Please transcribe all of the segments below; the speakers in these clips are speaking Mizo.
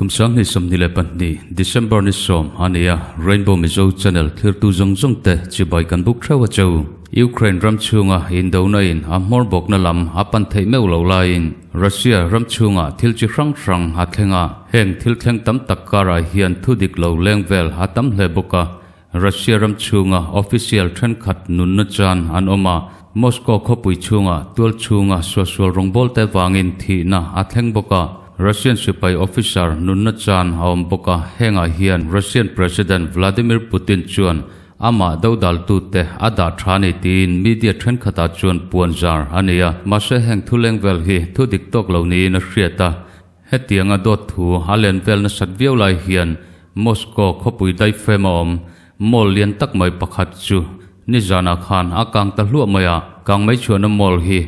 Kum 2022 December ni 10 a ni a, Rainbow Mizo Channel thlirtu zawng zawng te chibai kan buk theuh a cheu. Ukraine ram chhunga indona in a hmawr bawkna lam a pan theih meuh loh laiin Russia ram chhunga thil chi hrang hrang a thleng a, heng thil thleng tam tak karah hian thu dik lo leng vel a tam hle bawk a. Russia ram chhunga official thenkhat nunna chan an awm a, Moscow khawpui chhunga tual chhunga suahsual rawngbawlte vangin thihna a thleng bawk a, Russian sipai officer nunna chan a awm bawk a, hengah hian Russian President Vladimir Putin chuan amah dodaltute a dah tha ni tiin media thenkhatah chuan puan zar a ni a, mahse heng thuleng vel hi thu dik tawk lo niin a hriat a, hetianga dawt thu a len vel nasat viau lai hian Moscow khawpui daifem a awm mall lian tak mai pakhat chu nizanah khan a kang ta hluah mai a, kang mai chhuahna mall hi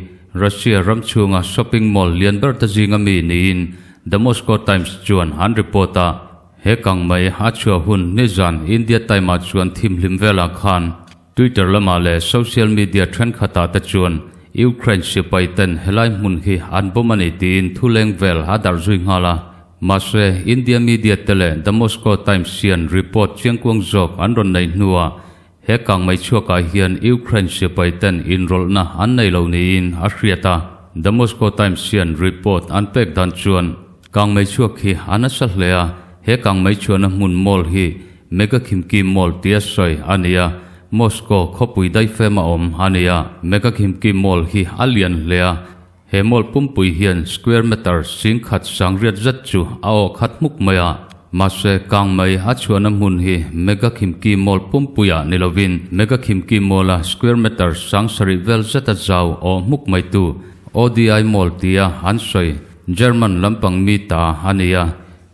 Russia ram chhunga shopping mall lian ber te zinga mi niin The Moscow Times chuan an report a, he kang mai a chhuah hun nizan India time ah chuan thimhlim velah khan Twitter lamah leh social media thenkhatah te chuan Ukraine sipai ten helai hmun hi an bomb a ni tiin thuleng vel a darh zui nghal a. Mahse, India media te leh The Moscow Times hian report chiangkuang zawk an rawn nei hnuah he kang mai chhuakah hian Ukraine sipai ten inrawlhna an nei lo niin a hriat a. The Moscow Times hian report an pek dan chuan kang mai chhuak hi a nasa hle a, he kang mai chhuahna hmun mall hi Mega Khimki Mall tia sawi a ni a, Moscow khawpui daifem a awm a ni a. Mega Khimki Mall hi a lian hle a, He mall pumpui hian square meter 10,000 sangriat zet chu a aw khat hmuk mai a, mahse kang mai a chhuahna hmun hi Mega Khimki Mall pumpuiah ni lovin Mega Khimki Mall-a square meter 7000 vel zeta zau aw hmuk mai tu ODI Mall tia an sawi German lampang mi ta a ni a,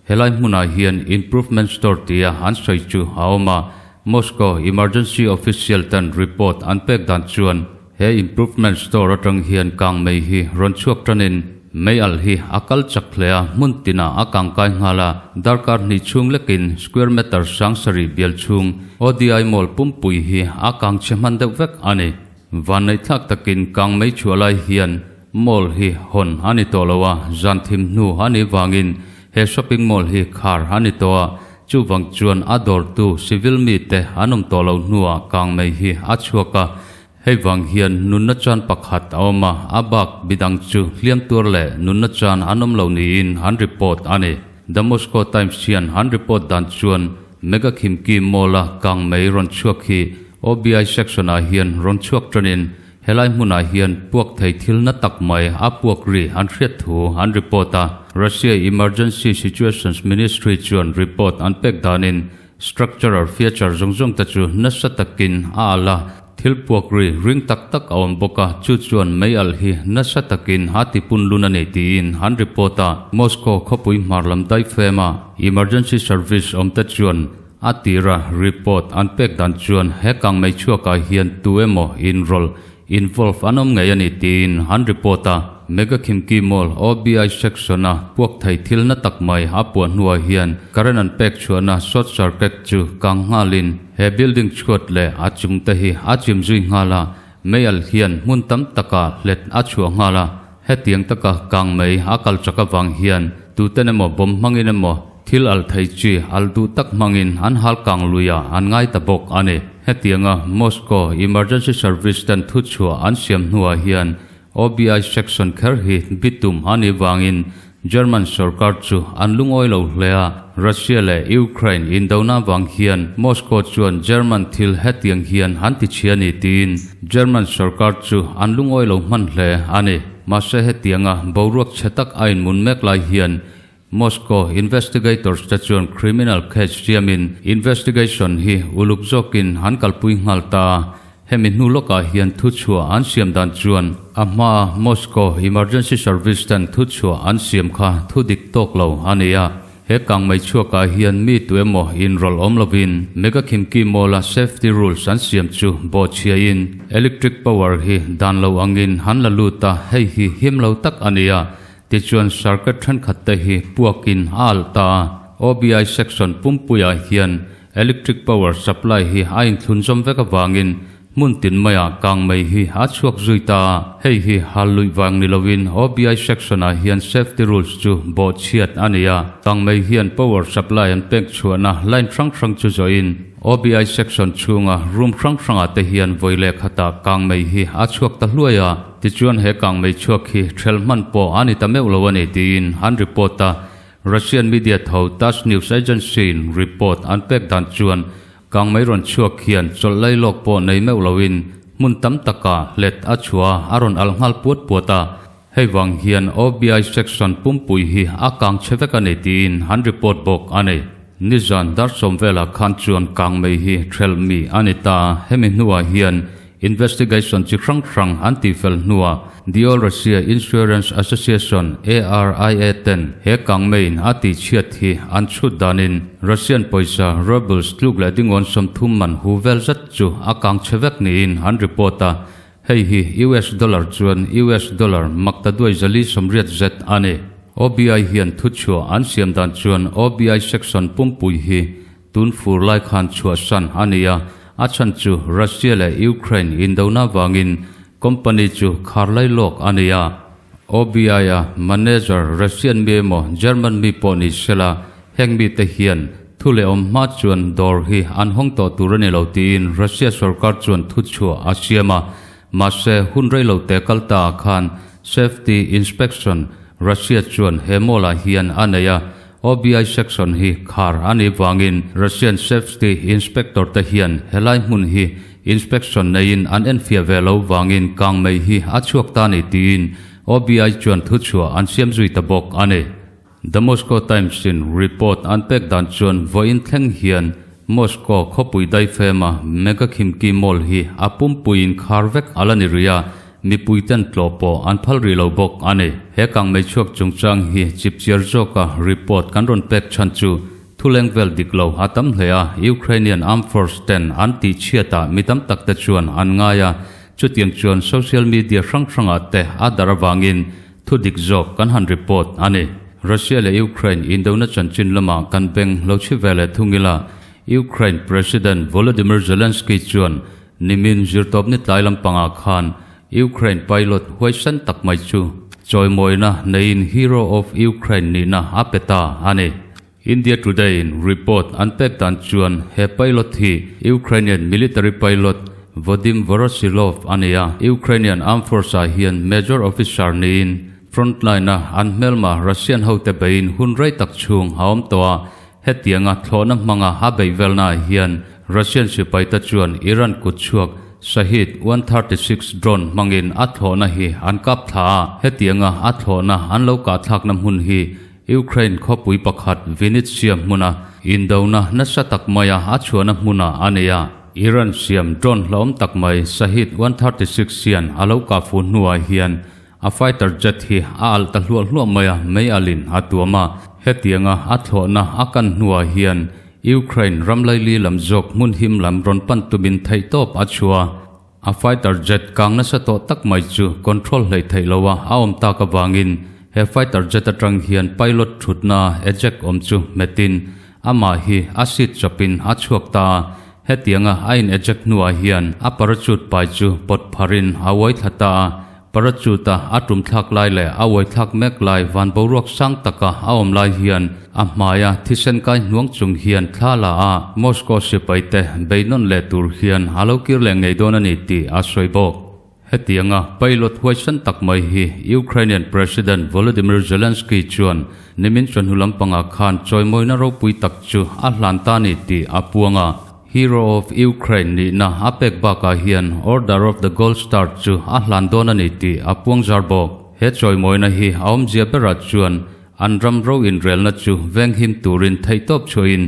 helai hmunah hian Improvement Store tia an sawi chu a awm a, Moscow Emergency Official ten report an pek dan chuan He improvement store atang hian kang mei hi rawn chhuak tanin mei al hi a kal chak hle a, hmun tinah a kang kai nghal a, darkar hnih chhung lekin square meter 7000 bial chhung ODI mall pumpui hi a kang chhe hman deuh vek a ni. Vanneih thlak takin kang mei chhuah lai hian mall hi hawn a ni tawh lo a, zan thim hnu a nih vangin he shopping mall hi khar a ni tawh a, chuvang chuan a dawrtu civil mite an awm tawh lo hnuah kang mei hi a chhuak a, Hei vang hian nunna chan pakhat a awm a, a bak bidang chu hliam tuar leh nunna chan an awm lo niin an report a ni. The Moscow Times hian an report dan chuan Mega Khimki Mall-a kang mei rawn chhuak hi OBI section-ah hian rawn chhuak tanin helai hmunah hian puak thei thil na tak mai a puak ri an hriat thu an report a. Russia Emergency Situations Ministry chuan report an pek danin Structural feature zawng zawng te chu nasa takin a alh a, thil puak ri ring tak tak a awm bawk a, chu chuan mei alh hi nasa takin a ti pun lun a nei tiin an report a. Moscow khawpui hmar lam daifem a emergency service awm te chuan a tira report an pek dan chuan he kang mei chhuakah hian tu emaw inrawlh Involve an awm ngei a ni tiin an report a, Mega Khimki Mall OBI section a puak thei thil na tak mai a puah hnuah hian current an pek chhuahna short circuit chu kang nghalin he building chhuat leh a chung te hi a chim zui nghal a, mei al hian hmun tam taka hlet a chhuah nghal a, hetiang taka kang mei a kal chak avang hian tuten emaw bomb hmangin emaw Thil al thei chi al duh tak hmangin an hal kang luiah an ngai ta bawk a ni. Hetianga Moscow Emergency Service ten thuchhuah an siam hnuah hian OBI section kher hi bitum a nih vangin German sorkar chu an lungawi lo hle a. Russia leh Ukraine indona vang hian Moscow chuan German thil hetiang hian an ti chhia ni tiin German sorkar chu an lungawi lo hman hle a ni. Mahse hetianga boruak chhe tak a inmun mek lai hian Moscow investigators te chuan criminal case siamin investigation hi uluk zawkin an kalpui nghal ta a, hemi hnu lawkah hian thuchhuah an siam dan chuan a hmaa Moscow emergency service ten thuchhuah an siam kha thu dik tawk lo a ni a, he kangmei chhuakah hian mi tu emaw inrawlh awm lovin Mega Khimki Mall-a safety rules an siam chu bawhchhiain electric power hi dan lo angin an la lut a, hei hi him lo tak a ni a. Tichuan circuit thenkhat te hi puakin a alh ta a, OBI section pumpuiah hian electric power supply hi a inthlun zawm vek avangin Hmun tin maiah kang mai hi a chhuak zui ta a, hei hi hal luih vang ni lovin OBI section ah hian safety rules chu bawh chhiat a ni a, kang mai hian power supply an pek chhuahna line hrang hrang chu zawhin OBI section chhunga room hrang hrangah te hian vawi leh khatah kang mai hi a chhuak ta hluai a, tichuan he kang mai chhuak hi hrelh hman pawh a ni ta meuh lo a ni tiin an report a, Russian media tho Tass news agency in report an pek dan chuan Kang mai rawn chhuak hian chawlh lai lawk pawh nei meuh loin hmun tam takah hlet a chhuah a, a rawn alh nghal puat puat a. Hei vang hian OBI section pumpui hi a kang chhe vek a ni tiin an report bawk a ni. Nizan Darsawm velah khan chuan kang mai hi threlh mi a ni ta a, hemi hnuah hian Investigation chi hrang hrang an tihfel hnuah The All Russia Insurance Association, ARIA, ten he kangmeiin a tihchhiat hi an chhut danin Russian pawisa rubles tluk leh dingawn 30 man hu vel zet chu a kang chhe vek niin an report a, hei hi US dollar chuan US dollar makta duai 480 zet a ni. OBI hian thuchhuah an siam dan chuan OBI section pumpui hi Tun fur lai khan chhuahsan a ni a, a chhan chu Russia leh Ukraine indona vangin company chu khar lai lawk a ni a. OBI-a manager Russian mi emaw German mi pawh ni sela, heng mite hian thu leh awm hma chuan dawr hi an hawng tawh tur a ni lo tiin Russia sorkar chuan thuchhuah a siam a. Mahse, hun reilote kal ta ah khan Safety Inspection Russia chuan he mall-ah hian a nei a, OBI section hi khar a nih vangin Russian Safety Inspector te hian helai hmun hi inspection neiin an enfiah ve lo vangin kangmei hi a chhuak ta ni tiin OBI chuan thuchhuah an siam zui ta bawk a ni. The Moscow Times in report an pek dan chuan vawiin thleng hian Moscow khawpui daifema Mega Khimki Mall hi a pumpuiin khar vek a la ni rih a, Mipui ten tlawh pawh an phal rih lo bawk a ni. He kangmei chhuak chungchang hi chipchiar zawka report kan rawn pek chhan chu thuleng vel dik lo a tam hle a, Ukrainian Armed Force ten an tih chhiatah mi tam tak te chuan an ngai a, chutiang chuan social media hrang hrangah te a dar avangin thu dik zawk kan han report a ni. Russia leh Ukraine indona chanchin lamah kan beng lo chhi ve leh thung ila, Ukraine President Volodymyr Zelensky chuan Nimin zirtawpni tlai lampangah khan Ukraine pilot huaisan tak mai chu chawimawina neiin Hero of Ukraine nihna a pe ta a ni. India Today in report an pek dan chuan he pilot hi Ukrainian military pilot Vadim Voroshilov a ni a, Ukrainian Armed Force-ah hian major officer niin frontline-a an hmelma Russian hote beiin hun rei tak chhung a awm tawh a, Hetianga thlawhna hmanga a beih velnaah hian Russian sipaite chuan Iran kutchhuak Shahed 136 drone hmangin a thlawhna hi an kap thla a, hetianga a thlawhna an lo kahthlakna hmun hi Ukraine khawpui pakhat Vinnytsia hmuna indona nasa tak maia a chhuahna hmunah a nei a. Iran siam drone hlauhawm tak mai Shahed 136 hian a lo kah fuh hnuah hian A fighter jet hi a alh ta hluah hluah mai a, mei alin a tuam a. Hetianga a thlawhna a kan hnuah hian Ukraine ram laili lam zawk hmun him lam rawn pan tumin theihtawp a chhuah a. A fighter jet kang nasa tawh tak mai chu control hleih theih loha a awm tak avangin he fighter jet atang hian pilot thutna eject awm chu hmetin amah hi a seat chawpin a chhuak ta a. Hetianga a in eject hnuah hian a parachute pai chu pawt pharin a uai thla ta a. Parachute-a a tum thlak lai leh a uai thlak mek lai van boruak sang taka a awm lai hian a hmaia thisen kai hnuang chung hian thla la a, Moscow sipaite beinawn leh tur hian a lo kir leh ngei dawn a ni tih a sawi bawk. Hetianga pilot huaisan tak mai hi Ukrainian President Volodymyr Zelensky chuan nimin chawhnu lampangah khan chawimawina ropui tak chu a hlan ta a ni tih a puang a. Hero of Ukraine nihna a pek bakah hian Order of the Gold Star chu a hlan dawn a ni tih a puang zar bawk. He chawimawina hi a awmzia berah chuan an ram ro inrelna chu venghim turin theihtawp chhuahin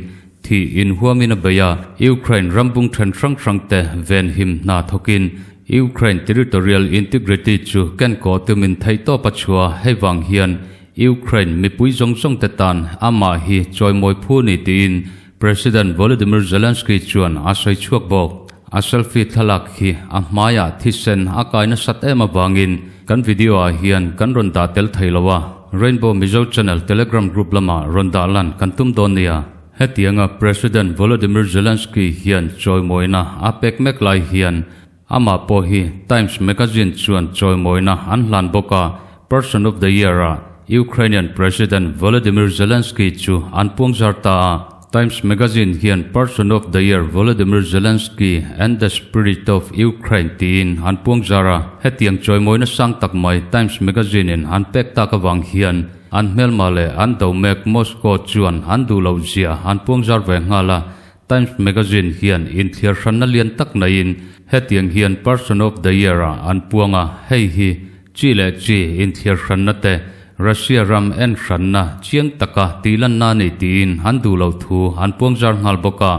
thih inhuamin a bei a, Ukraine ram bung then hrang hrangte venhim hna thawkin Ukraine territorial integrity chu kenkawh tumin theihtawp a chhuah a, hei vang hian Ukraine mipui zawng zawngte tan amah hi chawimawi phu ni tiin President Volodymyr Zelensky chuan a sawi chhuak bawk. A selfie thlalak hi a hmaiah thisen a kai nasat em avangin kan video ah hian kan rawn dah tel thei lo a, Rainbow Mizo Channel Telegram group lamah rawn dah lan kan tum dawn nia. Hetianga President Volodymyr Zelensky hian chawimawina a pek mek lai hian, Amah pawh hi Times Magazine chuan chawimawina an hlan bawk a, Person of the Year-ah Ukrainian President Volodymyr Zelensky chu an puangzar ta a. Times Magazine hian Person of the Year Volodymyr Zelensky and the Spirit of Ukraine tiin an puangzar a. Hetiang chawimawina sang tak mai Times Magazine-in an pek tak avang hian an hmelma leh an do mek Moscow chuan an duh loh zia an puangzar ve nghal a. Times Magazine hian inthliar hranna lian tak naiin hetiang hian Person of the Year-ah an puang a, hei hi chi leh chi inthliar hranna te Russia ram en hranna chiang taka tihlanna a ni tiin an duh loh thu an puang zar nghal bawk a.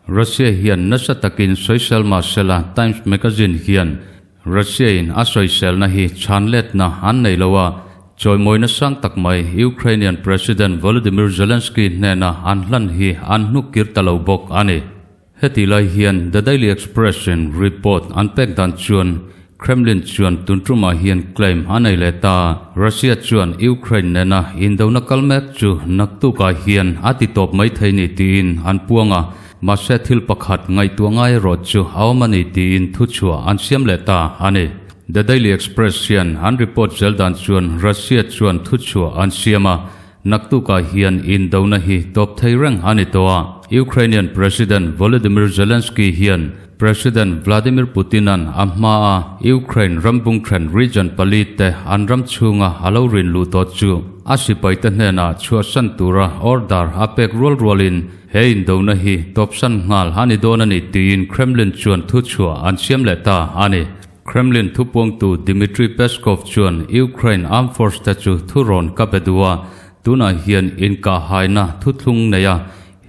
Russia hian nasa takin sawisel mah sela Times Magazine hian Russia-in a sawiselna hi chhan letna an nei lo a, chawimawina sang tak mai Ukrainian President Volodymyr Zelensky hnena an hlan hi an hnuk kir ta lo bawk a ni. Heti lai hian The Daily Express-in report an pek dan chuan Kremlin chuan tun tumah hian claim a nei leh ta. Russia chuan Ukraine nena indona kal mek chu naktukah hian a ti tawp mai thei ni tiin an puang a, mahse thil pakhat ngaihtuah ngai erawh chu a awm a ni tiin thuchhuah an siam leh ta a ni. The Daily Express hian an report zel dan chuan Russia chuan thuchhuah an siam a, Naktukah hian indona hi tawp thei reng a ni tawh a, Ukrainian President Volodymyr Zelensky hian President Vladimir Putin-a'n a hmaa Ukraine ram bungthen region pali te an ram chhunga a lo rin luh tawh chu a sipaite hnenah chhuahsan tura order a pek rual rualin he indona hi tawpsan nghal a ni dawn a ni tiin Kremlin chuan thuchhuah an siam leh ta a ni. Kremlin thupuangtu Dmitry Peskov chuan Ukraine armed force te chu thurawn ka be duh a, tunah hian inkahhaina thuthlung nei a,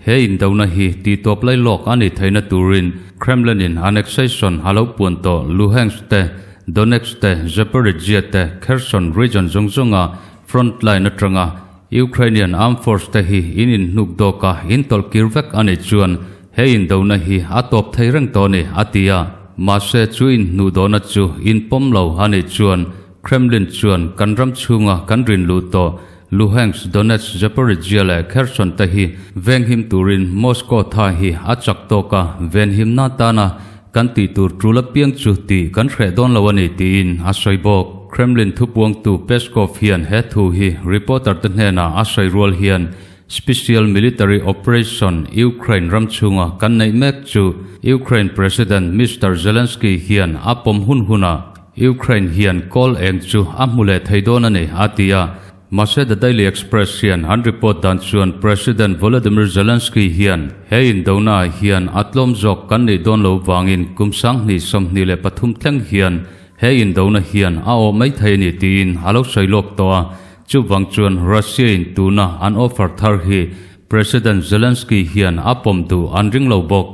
he indona hi tihtawp lai lawk a ni theihna turin Kremlin-in annexation a lo puan tawh Luhansk te, Donetsk te, Zaporizhzhia te, Kherson region zawng zawnga front line atanga Ukrainian armed force te hi in inhnuk dawk a, in tawlh kir vek a nih chuan he indona hi a tawp thei reng tawh a ni, a ti a. Mahse chu inhnuh dawhna chu in pawm lo a nih chuan Kremlin chuan kan ram chhunga kan rin luh tawh Luhansk, Donetsk, Zaporizhzhia leh Kherson te hi venghim turin Moscow tha hi a chak tawk a, venhimna tana Kan tih tur tul apiang chu tih kan hreh dawn lo a ni tiin a sawi bawk. Kremlin thupuangtu Peskov hian he thu hi reporter te hnenah a sawi rual hian Special Military Operation Ukraine ram chhunga kan neih mek chu Ukraine President Mister Zelensky hian a pawm hun hunah Ukraine hian kawl eng chu a hmu leh thei dawn a ni a ti a. Mahse The Daily Express hian an report dan chuan President Volodymyr Zelensky hian he indona ah hian a tlawm zawk kan nih dawn lo vangin kum 2023 thleng hian he indona hian a awh mai thei a ni tiin a lo sawi lawk tawh a, chuvang chuan Russia in tuna an offer thar hi President Zelensky hian a pawm duh an ring lo bawk.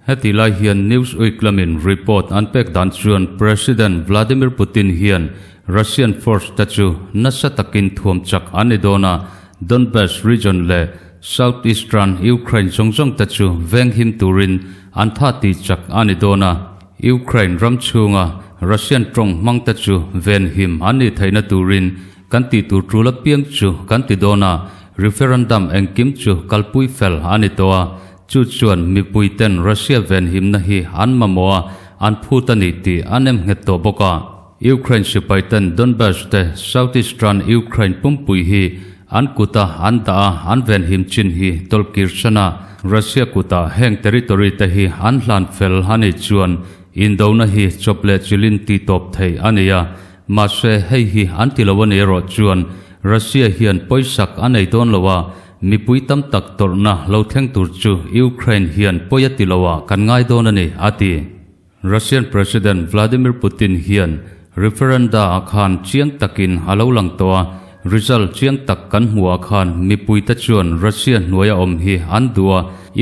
Heti lai hian Newsweek lamin report an pek dan chuan President Vladimir Putin hian Russian force te chu nasa takin thuam chak an ni dawn a, Donbas region leh south-eastern Ukraine zawng zawng te chu venghim turin an tha tih chak a ni dawn a, Ukraine ram chhunga Russian tawng hmang te chu venhim an nih theihna turin kan tih tur tul apiang chu kan ti dawn a, referendum engkim chu kalpui fel a ni tawh a. Chu chuan mipuiten Russia venhimna hi an mamawh a, an phut a ni tih an em nghet tawh bawk a. Ukraine sipaiten Donbas te southeastern Ukraine pumpui hi an kuta an dah a, an venhim chin hi tawlhkir san a, Russia kutah heng territory te hi an hlan fel a nih chuan indona hi chawp leh chilin tihtawp theih a ni a. Mahse hei hi an ti lo a nih erawh chuan Russia hian pawisak a nei dawn lo a, Mipui tam tak tawrhna lo thleng tur chu Ukraine hian pawi a ti lo ah kan ngai dawn a ni, a ti. Russian President Vladimir Putin hian referenda ah khan chiang takin a lo lang tawh a, result chiang tak kan hmuh ah khan mipuite chuan Russia hnuaia awm hi an duh a,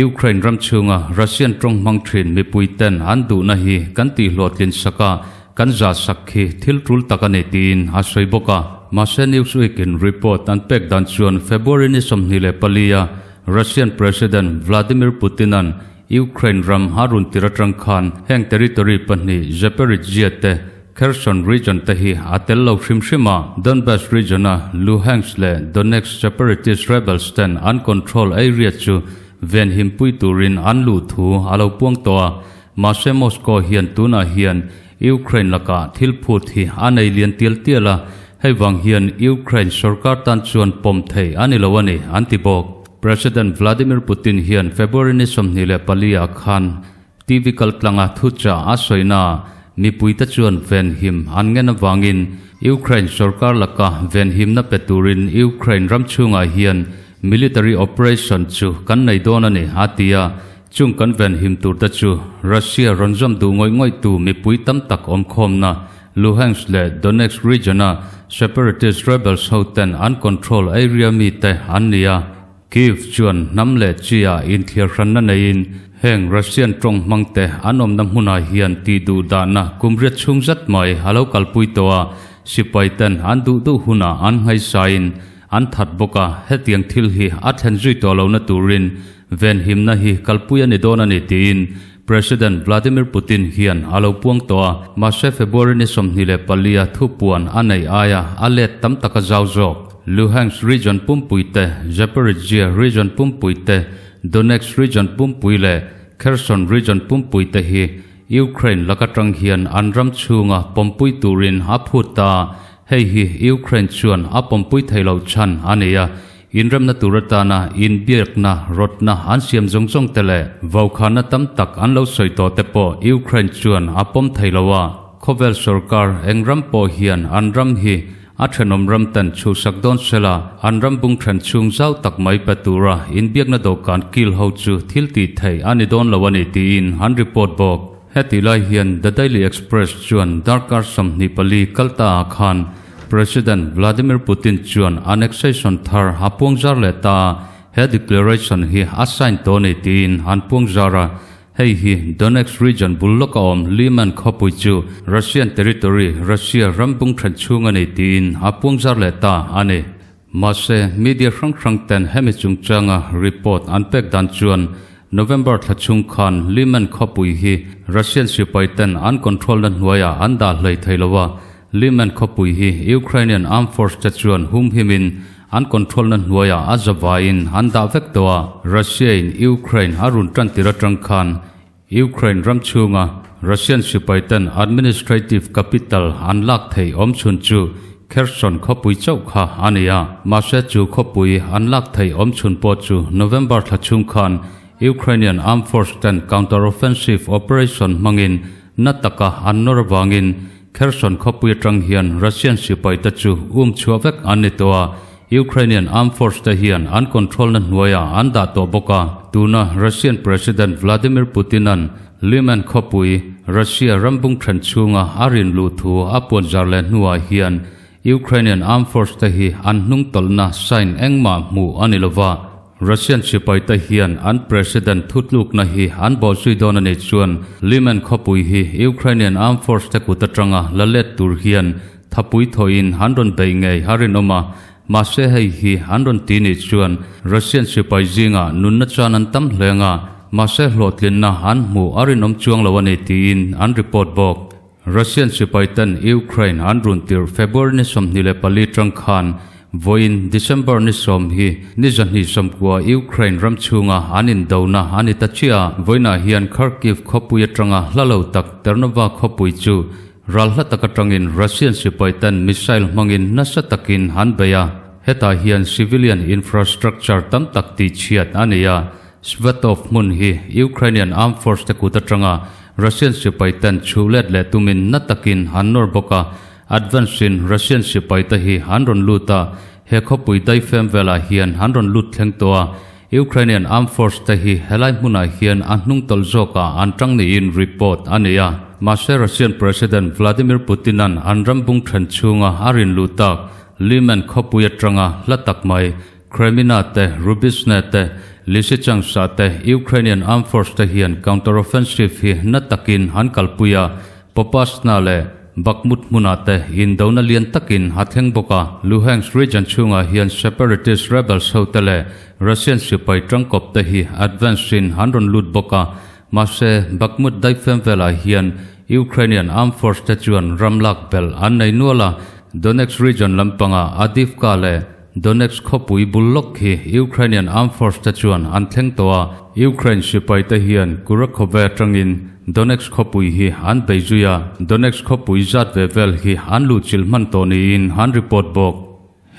Ukraine ram chhunga Russian tawng hmang thin mipuiten an duhna hi kan tihhlawhtlin sak a, Kan za sak khi thil tul tak a ni tiin a sawi bawk a. Mahse Newsweek in report an pek dan chuan February ni 24 a Russian President Vladimir Putin-a'n Ukraine ram a run tir atang khan heng territory pahnih Zaporizhzhia te Kherson region te hi a tel lo hrim hrim a, Donbas region a Luhansk leh Donetsk separatist rebels ten an control area chu venhim pui turin an luh thu a lo puang tawh a. Mahse Moscow hian tunah hian Ukraine laka thil phut hi a nei lian tial tial a, hei vang hian Ukraine sorkar tan chuan pawm thei a ni lo a ni, an ti bawk. President Vladimir Putin hian February ni 24 ah khan TV kaltlanga thuchah a sawina ah mipuite chuan venhim an ngen avangin Ukraine sorkar laka venhimna pe turin Ukraine ram chhungah hian military operation chu kan nei dawn a ni, a ti a. Chung kan venhim turte chu Russia rawn zawm duh ngawih ngawihtu mipui tam tak awmkhawmna Luhansk leh Donetsk region-a separatist rebels hoten an control area mite an ni a. Kyiv chuan hnam leh chi ah inthiar hranna neiin heng Russian tawng hmangte an awmna hmunah hian tih duh dahna kum riat chhung zat mai a lo kalpui tawh a, sipai ten an duh duh hunah an nghaisaiin an that bawk a, hetiang thil hi a thlen zui tawh lohna turin venhimna hi kalpui a ni dawn a ni tiin President Vladimir Putin hian a lo puang tawh a, mahse February ni 24 a thupuan a neih aia a let tam taka zau zawk. Luhansk region pumpui te, Zaporizhzhia region pumpui te, Donetsk region pumpui leh Kherson region pumpui te hi Ukraine laka tang hian an ram chhunga pawmpui turin a phut ta a, hei hi Ukraine chuan a pawmpui thei lo chhan a ni a, inremna tur atana inbiakna rawtna an siam zawng zawng te leh vaukhana tam tak an lo sawi tawh te pawh Ukraine chuan a pawm thei lo a, khawvel sorkar eng ram pawh hian an ram hi A thenawm ram ten chhuhsak dawn sela, an ram bung then chhung zau tak mai pe tura inbiakna dawhkan kil ho chu thil tih theih a ni dawn lo a ni tiin an report bawk. Heti lai hian The Daily Express chuan darkar 24 kal ta ah khan President Vladimir Putin chuan annexation thar a puang zar leh ta a, he declaration hi a sign tawh a ni tiin an puang zar a. Hei hi Donetsk region bul lawka awm Lyman khawpui chu Russian territory, Russia ram bung then chhung a ni tiin a puang zar leh ta a ni. Mahse, media hrang hrang ten hemi chungchanga report an pek dan chuan November thla chhung khan Lyman khawpui hi Russian sipai ten an control na hnuaiah an dah hlei thei lo a, Lyman khawpui hi Ukrainian armed force te chuan humhimin An control na hnuaiah a zavaiin an dah vek tawh a, Russia in Ukraine a run tan tir atang khan Ukraine ram chhunga Russian sipai ten administrative capital an lak theih awm chhun chu Kherson khawpui chauh kha a ni a, mahse chu khawpui an lak theih awm chhun pawh chu November thla chhung khan Ukrainian armed force ten counter-offensive operation hmangin na taka an nawr avangin Kherson khawpui atang hian Russian sipai te chu um chhuah vek an ni tawh a, Ukrainian armed force te hian an control na hnuaiah an dah tawh bawk a. Tuna Russian President Vladimir Putin-a'n Lyman khawpui, Russia ram bung then chhunga a rin luh thu a puan zar leh hnuah hian Ukrainian armed force te hi an hnung tawlhna sign engmah hmuh a ni lova. Russian sipaite hian an president thutlukna hi an bawhzui dawn a nih chuan Lyman khawpui hi Ukrainian armed force te kut atanga la let tur hian thapui thawhin an rawn beih ngei a rinawm a, mahse hei hi an rawn ti nih chuan Russian sipai zingah nunna chan an tam hle anga, mahse hlawhtlinna an hmuh a rinawm chuang lo a ni tiin an report bawk. Russian sipaiten Ukraine an run tirh February ni 24 tang khan vawiin December ni 10 hi ni 290 Ukraine ram chhunga an indona a ni ta chiah a. Vawiinah hian Kharkiv khawpui atanga hla lo tak Ternova khawpui chu ral hla tak atangin Russian sipaiten missile hmangin nasa takin an bei a. Hetah hian civilian infrastructure tam tak tihchhiat a ni a. Svatov hmun hi Ukrainian armed force te kut atanga Russian sipai ten chhuh let leh tumin na takin an nawr bawk a, advance in Russian sipai te hi an rawn lut a, he khawpui daifem velah hian an rawn lut thleng tawh a, Ukrainian armed force te hi helai hmunah hian a hnung tawlh zawkah an tang niin report a nei a. Mahse Russian President Vladimir Putin-a'n an ram bung then chhunga a rin luh tak Lyman khawpui atanga hla tak mai Kremina te, Rubizhne te, Lysychansk-ah te Ukrainian Armed Force te hian counter-offensive hi na takin an kalpui a, Popasna leh Bakhmut hmunah te indona lian takin a thleng bawk a. Luhansk region chhungah hian separatist rebels ho te leh Russian sipai tangkawp te hi advance in an rawn lut bawk a, mahse Bakhmut daifem velah hian Ukrainian Armed Force te chuan ram lak belh an nei nual a, Donetsk region lampangah Avdiivka leh. Donetsk khawpui bul lawk hi Ukrainian Armed Force te chuan an thleng tawh a, Ukraine sipai te hian Kurakhove atangin Donetsk khawpui hi an bei zui a, Donetsk khawpui zat ve vel hi an luhchilh hman tawh niin an report bawk.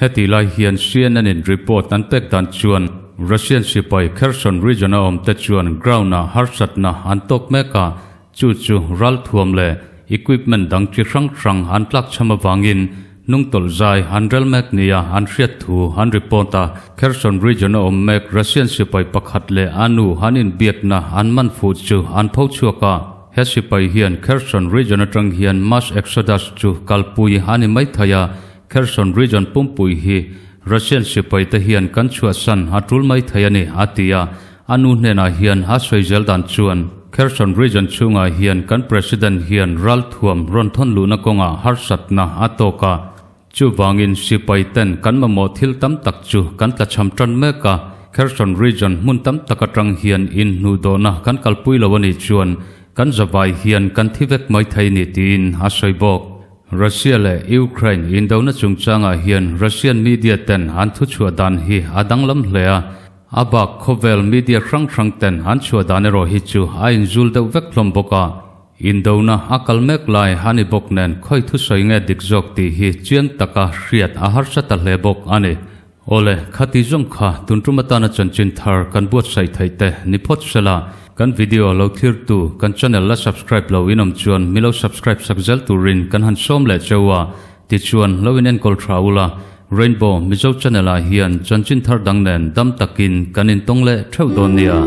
Heti lai hian CNN in report an pek dan chuan Russian sipai Kherson region a awm te chuan ground ah harsatna an tawk mek a, chu chu ralthuam leh equipment dang chi hrang hrang an tlakchham avangin hnungtawlh zai an rel mek nia an hriat thu an report a. Kherson region a awm mek Russian sipai pakhat leh a nu an inbiakna an man fuh chu an pho chhuak a. He sipai hian Kherson region atang hian mass exodus chu kalpui a ni mai thei a, Kherson region pumpui hi Russian sipai te hian kan chhuahsan a tul mai thei a ni, a ti a. A nu hnenah hian a sawi zel dan chuan, Kherson region chhungah hian kan President hian ralthuam rawn thawn luhna kawngah harsatna a tawk a. Chuvangin sipai ten kan mamawh thil tam tak chu kan tlachham tan mek a. Kherson region hmun tam tak atang hian inhnuhdawhna kan kalpui lo a nih chuan kan zavai hian kan thi vek mai thei ni tiin a sawi bawk. Russia leh Ukraine indona chungchangah hian Russian media ten an thuchhuah dan hi a danglam hle a, a bak khawvel media hrang hrang ten an chhuah dan erawh hi chu a inzul deuh vek hlawm bawk a. Indona a kal mek lai a ni bawk nen khawi thusawi nge dik zawk tih hi chiang taka hriat a harsa ta hle bawk a ni. Awle, khati zawng kha tun tum atana chanchin thar kan buatsaih theih te ni phawt sela, kan video lo thirtu kan channel la subscribe lo in awm chuan mi lo subscribe sak zel turin kan han sawm leh cheu a, tichuan lo in enkawl tha ula, Rainbow Mizo channel ah hian chanchin thar dang nen dam takin kan intawng leh theuh dawn nia.